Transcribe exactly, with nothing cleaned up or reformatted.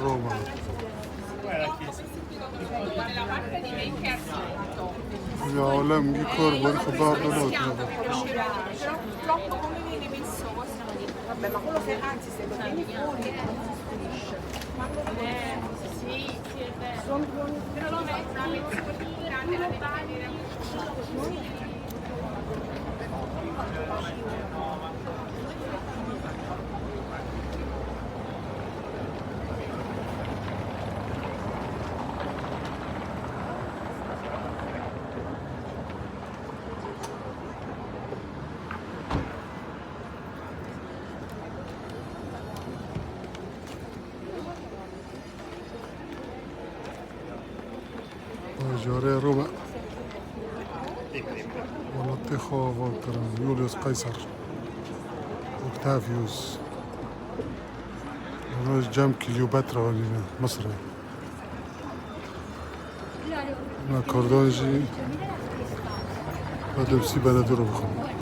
Roma. Ya alem gî kor bûn xwe bar dilo. Vabbè, ma quello se, anzi, se lo tieni fuori, non si pulisce. Ma quello se, sì, sì, è vero. Però lo metto una pezza così grande, la devo tenere. Bajarê Roma. Welatê xwe ava kirin. Julius Caesar. Octavius. Roj cem Kleopatra anîne Misirê. Me Kurdan jî bedimsî bene dûr bixin.